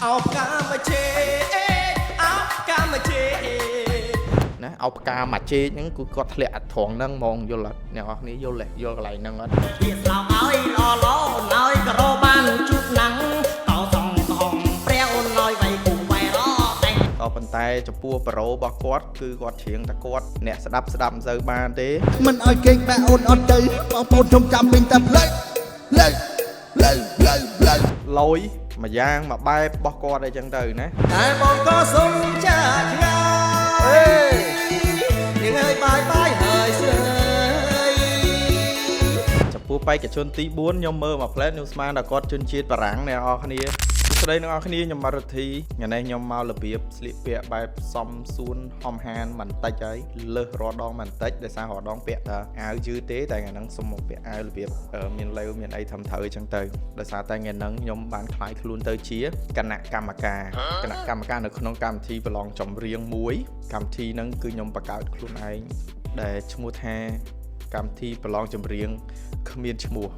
អោផ្កាមកជេអោផ្កាមកជេ ណាឲ្យផ្កាមួយចេកហ្នឹងគឺគាត់ធ្លាក់អត់ត្រង់ហ្នឹងហ្មងយល់អត់អ្នកនរគ្នាយល់ទេយល់កន្លែងហ្នឹងអត់ ជាស្លោកឲ្យល្អល្អអូនឲ្យក៏របានជួបណាំងតោសងកំហងព្រះអូនឲ្យវៃគូវៃរតែង ក៏ប៉ុន្តែចំពោះប្រូរបស់គាត់គឺគាត់ច្រៀងតែគាត់អ្នកស្ដាប់ស្ដាប់មិនសូវបានទេ មិនឲ្យគេងបែអូនអត់ទៅបងប្អូនខ្ញុំចាំវិញតែផ្លូវផ្លូវផ្លូវផ្លូវផ្លូវ លយមួយយ៉ាងមួយបែបរបស់គាត់អីចឹងទៅណា តែបងក៏សុំចាឆ្ងាយនាងហើយបាយបាយហើយស្រី ចំពោះបេក្ខជនទី4ខ្ញុំមើលមួយផ្លែតខ្ញុំស្មានថាគាត់ជនជាតិបារាំងអ្នកនរគ្នាសួស្តីអ្នកនរគ្នាខ្ញុំបាទរិទ្ធីថ្ងៃនេះខ្ញុំមករបៀបស្លៀកពាក់បែបសំសួនហំហានបន្តិចហើយលើសរាល់ដងបន្តិចដោយសាររាល់ដងពាក់តែអាវយឺតទេតែថ្ងៃហ្នឹងសុំមកពាក់អាវរបៀបមានឡេវមានអីធំត្រូវអីចឹងទៅដោយសារតែថ្ងៃហ្នឹងខ្ញុំបានក្លាយខ្លួនទៅជាគណៈកម្មការគណៈកម្មការនៅក្នុងកម្មវិធីប្រឡងចម្រៀងមួយកម្មវិធីហ្នឹងគឺខ្ញុំបង្កើតខ្លួនឯងដែលឈ្មោះថាកម្មវិធីប្រឡងចម្រៀងគ្មានឈ្មោះ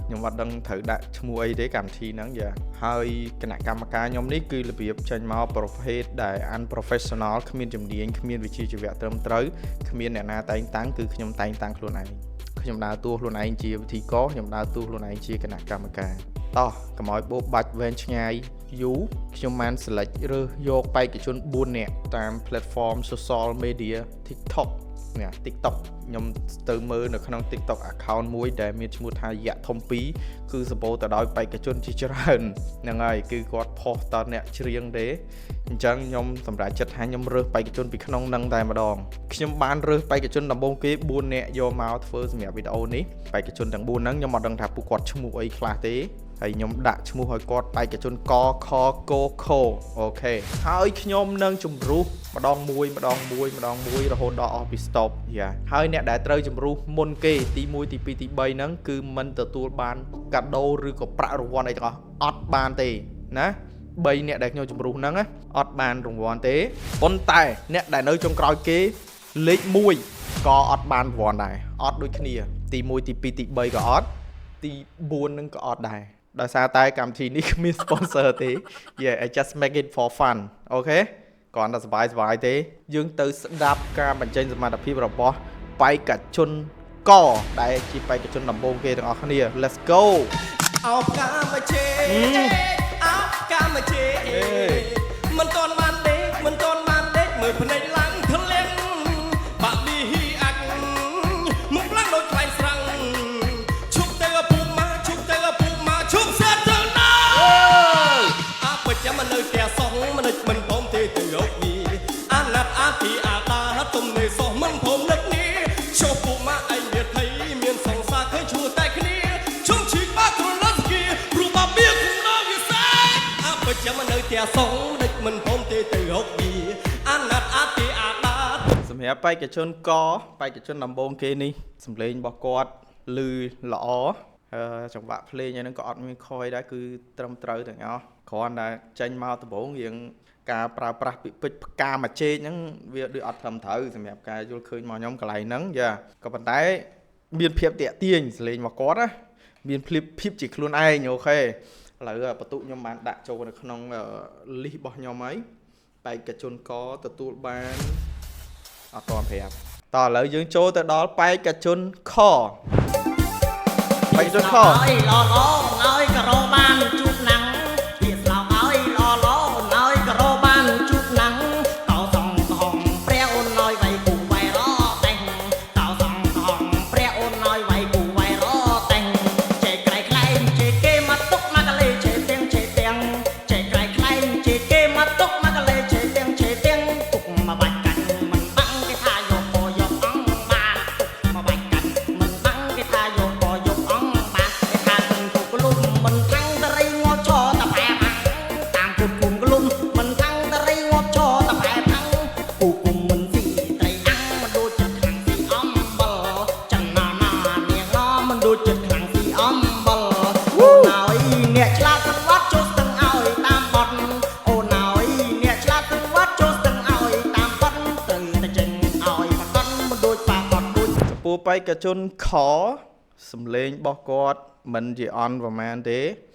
ខ្ញុំអត់ដឹងត្រូវដាក់ឈ្មោះអីទេកម្មវិធីហ្នឹងយ៉ាហើយគណៈកម្មការខ្ញុំនេះគឺរបៀបចេញមកប្រភេទដែល unprofessional គ្មានជំនាញគ្មានវិជ្ជាជីវៈត្រឹមត្រូវគ្មានអ្នកណាតែងតាំងគឺខ្ញុំតែងតាំងខ្លួនឯងខ្ញុំដើរតួខ្លួនឯងជាវិធីករខ្ញុំដើរតួខ្លួនឯងជាគណៈកម្មការតោះកុំឲ្យបោកបាច់វែងឆ្ងាយយូរខ្ញុំបាន select រើសយកបេក្ខជន4នាក់តាម platform social media TikTok នេះ TikTok ខ្ញុំទៅមើលនៅក្នុង TikTok account មួយដែលមានឈ្មោះថាយៈធំ2គឺសម្បូរទៅដោយបេក្ខជនជាច្រើនហ្នឹងហើយគឺគាត់ផុសតអ្នកច្រៀងទេអញ្ចឹងខ្ញុំសម្រេចចិត្តថាខ្ញុំរើសបេក្ខជនពីក្នុងនឹងតែម្ដងខ្ញុំបានរើសបេក្ខជនដំបូងគេ4នាក់យកមកធ្វើសម្រាប់វីដេអូនេះបេក្ខជនទាំង4ហ្នឹងខ្ញុំអត់ដឹងថាពួកគាត់ឈ្មោះអីខ្លះទេហើយខ្ញុំដាក់ឈ្មោះឲ្យគាត់បេក្ខជនកខកខ OK ហើយខ្ញុំនឹងជំរុះម្ដងមួយម្ដងមួយម្ដងមួយរហូតដល់អស់ពី stop យ៉ាហើយអ្នកដែលត្រូវជំរុះមុនគេទី1ទី2ទី3ហ្នឹងគឺមិនទទួលបានកាដូឬក៏ប្រាក់រង្វាន់អីទាំងអស់អត់បានទេណា3អ្នកដែលខ្ញុំជំរុះហ្នឹងណាអត់បានរង្វាន់ទេប៉ុន្តែអ្នកដែលនៅចុងក្រោយគេលេខ1ក៏អត់បានរង្វាន់ដែរអត់ដូចគ្នាទី1ទី2ទី3ក៏អត់ ទី4នឹងក៏អត់ដែរដោយសារតែកម្មវិធីនេះគ្មាន sponsor ទេ Yeah, I just make it for fun. OK គ្រាន់តែសប្បាយសប្បាយទេ យើងទៅស្ដាប់ការបញ្ចេញសមត្ថភាពរបស់បេក្ខជនកដែលជាបេក្ខជនដំបូងគេទាំងអស់គ្នា Let's go. អោផ្កាមកជេអោផ្កាមកជេមិនតន់បានដេកមិនតន់បានដេកមើលភ្នែកឡើងធ្លាក់បាក់ឌីហ៊ីអាក់មុខឡើងដូចខ្លែងស្រាំងឈប់ទៅឪពុកម៉ាឈប់ទៅឪពុកម៉ាឈប់សែតទៅណាអាពិចមិននៅផ្ទះសោះមិននឹកមិនព្រមទេទៅរកវីអាណាត់អាទីអាដាទុំនេះសោះមិនព្រមនឹកនេះឈប់ពុកម៉ាឯងវាថៃមានសង្សារឃើញឈួតែគ្នាជុំឈីកបាក់គ្រលស្គីព្រោះបាបៀគុំដល់វាសែអាពិចមិននៅផ្ទះសោះនឹកមិនព្រមទេទៅរកវីអាណាត់អាទីអាដា សម្រាប់បេក្ខជនកបេក្ខជនដំបូងគេនេះសម្លេងរបស់គាត់ឮល្អចង្វាក់ភ្លេងហ្នឹងក៏អត់មានខយដែរគឺត្រឹមត្រូវទាំងអស់គ្រាន់តែចេញមកដំបូងរៀងការប្រើប្រាស់ពាក្យពេចន៍ផ្កាមួយចេកហ្នឹងវាដូចអត់ត្រឹមត្រូវសម្រាប់ការយល់ឃើញរបស់ខ្ញុំកន្លែងហ្នឹងយ៉ាក៏ប៉ុន្តែមានភាពតាក់ទាញសម្លេងរបស់គាត់ណាមានភាពភាពជាខ្លួនឯង OK ឥឡូវបន្ទុកខ្ញុំបានដាក់ចូលនៅក្នុង list របស់ខ្ញុំហើយបេក្ខជនកទទួលបាន អត់តន់ប្រាប់តោះឥឡូវយើងចូលទៅដល់បេក្ខជនខបេក្ខជនខ ឲ្យល្អល្អឲ្យក៏របានជួបណាំងជាស្លោកឲ្យល្អល្អឲ្យក៏របានជួបណាំងតោសងកំហងព្រះអូនឲ្យវៃគូវៃរតែងតោសងកំហងព្រះអូនឲ្យវៃគូវៃរតែងជេក្រៃខ្លែងជេគេមកទុកមកកលេជេទាំងជេទាំងជេក្រៃខ្លែងជេគេមកទុកមកកលេជេទាំងជេទាំងទុកមកបាច់កាច់មិនបាំងគេថាយកកយកអង្គបានទុកមកបាច់កាច់មិនបាំងគេថាយកកយកអង្គបានគេថាទុំទុកលុំមិនថាំងតរីងាប់ចតផែផាំងតាមគុំគុំក្លុំមិនថាំងតរីងាប់ចតផែផាំងគូគុំមិនស៊ីត្រីអាំងមិនដូចចិត្តខ្លាំងស៊ីអំបិលចំណាណានាងណមិនដូចចិត្តខ្លាំងស៊ីអំបិលអូនហើយអ្នកឆ្លាតសង្វាត់ចូលស្ទឹងឲ្យតាមបត់អូនហើយអ្នកឆ្លាតសង្វាត់ចូលស្ទឹងឲ្យតាមបត់ត្រូវតែចេញឲ្យប្រកបមិនដូចប៉ាកត់ដូច ចំពោះបេក្ខជនខសំលេងរបស់គាត់មិនជាអន់ប្រហែលទេ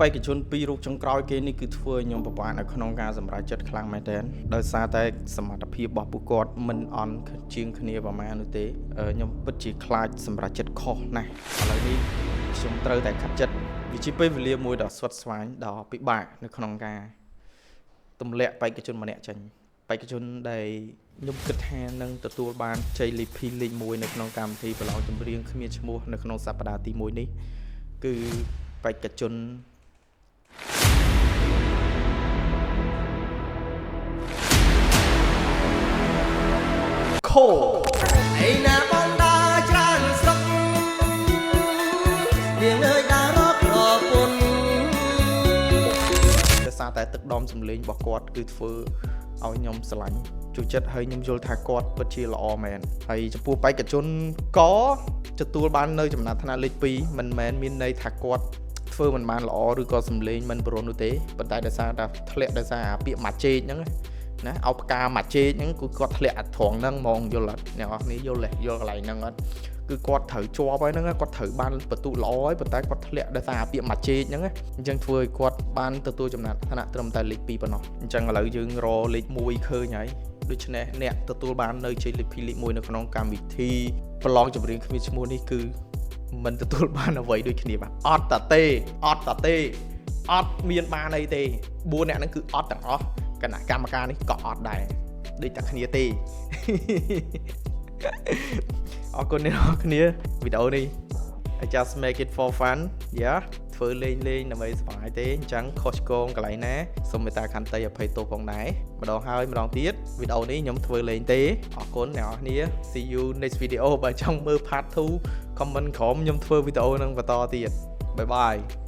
បេក្ខជនពីររូបចុងក្រោយគេនេះគឺធ្វើឲ្យខ្ញុំពិបាកនៅក្នុងការសម្រេចចិត្តខ្លាំងមែនទែនដោយសារតែសមត្ថភាពរបស់ពួកគាត់មិនអន់ជាងគ្នាប្រហែលនោះទេខ្ញុំពិតជាខ្លាចសម្រេចចិត្តខុសណាស់ឥឡូវនេះខ្ញុំត្រូវតែខាត់ចិត្តវាជាពេលវេលាមួយដ៏ស្វិតស្វាញដ៏ពិបាកនៅក្នុងការទម្លាក់បេក្ខជនម្នាក់ចេញបេក្ខជនដែលខ្ញុំគិតថានឹងទទួលបានជ័យលាភីលេខ1នៅក្នុងកម្មវិធីប្រឡងចម្រៀងគ្មានឈ្មោះនៅក្នុងសប្តាហ៍ទី1នេះគឺបេក្ខជន ខូ ឯណាបងដើរច្រើនស្រុកនាងអើយដើររកប្រពន្ធ ដោយសារតែទឹកដមសម្លេងរបស់គាត់គឺធ្វើឲ្យខ្ញុំស្រឡាញ់ចូលចិត្តហើយខ្ញុំយល់ថាគាត់ពិតជាល្អមែនហើយចំពោះបេក្ខជនកទទួលបាននៅចំណាត់ថ្នាក់លេខ2មិនមែនមានន័យថាគាត់ធ្វើមិនបានល្អឬក៏សម្លេងមិនប្រន់នោះទេប៉ុន្តែដោយសារតែធ្លាក់ដោយសារអាពាក្យម៉ាជេកហ្នឹងណាឲ្យផ្កាម៉ាជេកហ្នឹងគឺគាត់ធ្លាក់អាត្រង់ហ្នឹងហ្មងយល់អត់អ្នកនរគ្នាយល់ទេយល់កន្លែងហ្នឹងអត់គឺគាត់ត្រូវជាប់ហើយហ្នឹងគាត់ត្រូវបានបន្ទុល្អហើយប៉ុន្តែគាត់ធ្លាក់ដោយសារអាពាក្យម៉ាជេកហ្នឹងអញ្ចឹងធ្វើឲ្យគាត់បានទទួលចំណាត់ថ្នាក់ត្រឹមតែលេខ2ប៉ុណ្ណោះអញ្ចឹងឥឡូវយើងរកលេខ1ឃើញហើយដូច្នេះអ្នកទទួលបាននៅជ័យលេខ2លេខ1នៅក្នុងកម្មវិធីប្រឡងចម្រៀងគ្មានឈ្មោះនេះគឺមិនទទួលបានអ្វីដូចគ្នាបាទអត់តាទេអត់តាទេអត់មានបានអីទេ4អ្នកហ្នឹងគឺអត់ទាំងអស់គណៈកម្មការនេះក៏អត់ដែរដូចតែគ្នាទេ អរគុណអ្នកនរគ្នាវីដេអូនេះ I just make it for fun, yeah ធ្វើលេងលេងដើម្បីសប្បាយទេអញ្ចឹងខុសឆ្គងកន្លែងណាសូមមេត្តាខន្តីអភ័យទោសផងដែរម្ដងហើយម្ដងទៀតវីដេអូនេះខ្ញុំធ្វើលេងទេអរគុណអ្នកនរគ្នា see you next video បើចង់មើល part 2 comment ក្រោមខ្ញុំធ្វើវីដេអូនឹងបន្តទៀត bye bye.